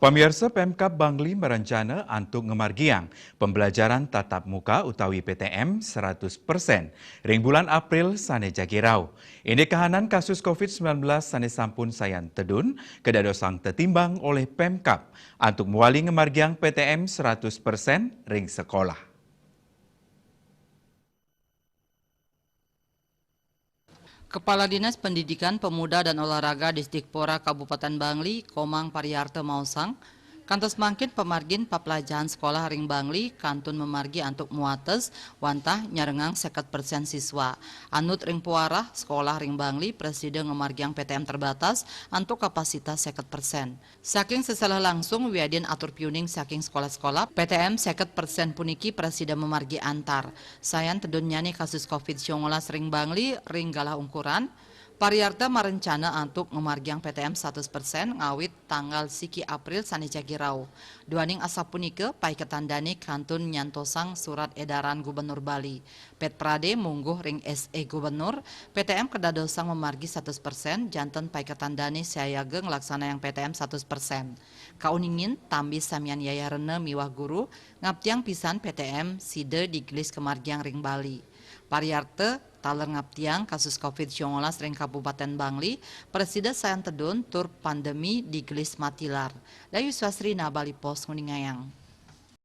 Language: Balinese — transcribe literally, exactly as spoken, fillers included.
Pamiarsa, Pemkab Bangli marencana antuk ngamargiang pembelajaran tatap muka utawi P T M seratus persen ring bulan April sane jagi rauh. Indik kahanan kasus covid sembilan belas sane sampun sayan tedun, kadadosang tetimbang olih Pemkab antuk mawali ngamargiang P T M seratus persen ring sekolah. Kepala Dinas Pendidikan, Pemuda, dan Olahraga Disdikpora Kabupaten Bangli, Komang Pariarta maosang, kantos mangkin pamargin paplajahan sekolah ring Bangli kantun mamargi antuk muates wantah nyarengang seket persen siswa. Anut ring pawarah, sekolah ring Bangli prasida ngamargiang P T M terbatas antuk kapasitas seket persen. Saking seselah langsung wiadin atur piuning saking sekolah-sekolah, P T M seket persen puniki prasida mamargi antar. Sayan tedunnyane kasus covid sembilan belas ring Bangli ring galah ungkuran, Pariarta marencana antuk ngamargiang P T M seratus persen ngawit tanggal siki April sane jagi rauh. Duaning asapunika, paiketan dane kantun nyantosang surat edaran Gubernur Bali. Pet Prade mungguh ring S E Gubernur, P T M kadadosang mamargi seratus persen, janten paiketan dane sayaga nglaksanayang P T M seratus persen. Kauningin, tambi samian yayah rena miwah guru ngaptiang pisan P T M sida digelis kamargiang ring Bali. Pariarta taler ngaptiang kasus covid sembilan belas ring Kabupaten Bangli prasida sayan tedun tur pandemi digelis matilar. Dayu Swasrina, Bali Post, nguningayang.